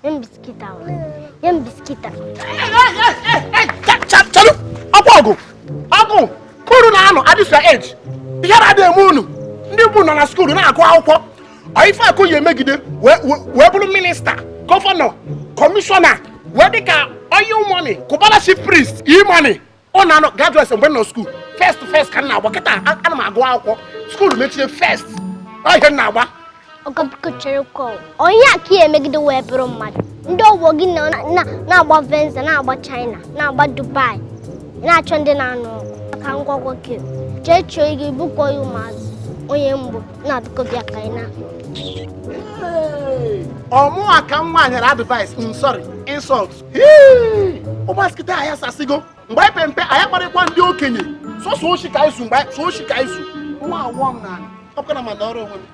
Nye m biscuit ahụ. Nye m biscuit ahụ. Chalụ, ọkwa ọgụ ọgụ unu na-anọ at this your age, ihe na-adị eme unu. Ndị bụ nọ na school na-agụ akwụkwọ, ọ ife akụ ya emegide wee bụrụ minister, governor, commissioner, wee dịka oil money, Cubana Chief Priest, E-Money. Ọ na-anọ graduate. Mgbe m nọ school, first first ka m na-agba. Kịta ana m agụ akwụkwọ, school mechie, first ọ ihe m na-agba. Ọga, biko chere kọ. Onye a ka ya emegide wee bụrụ mmadụ. Ndị ọgbọ gị na-agba Venza, na-agba China, na-agba Dubai, na-achọ ndị na-anụ ọgụ. Ka ngwagwa gị, jee chọọ ego bụkwa ya ụmụazị onye mbụ na. Biko bịa ka anyị na. Ọmụa ka nwa nyere advice, sorry, insult. Ụmụazị kịta anyị asasịgo. Mgbe anyị pe mpe, anyị kparịkwa ndị okenye sọsọ oshi ka izu. Mgbe so oshi ka izu nwa awụọ m naanị ọkwa na ma nọrọ onwe m.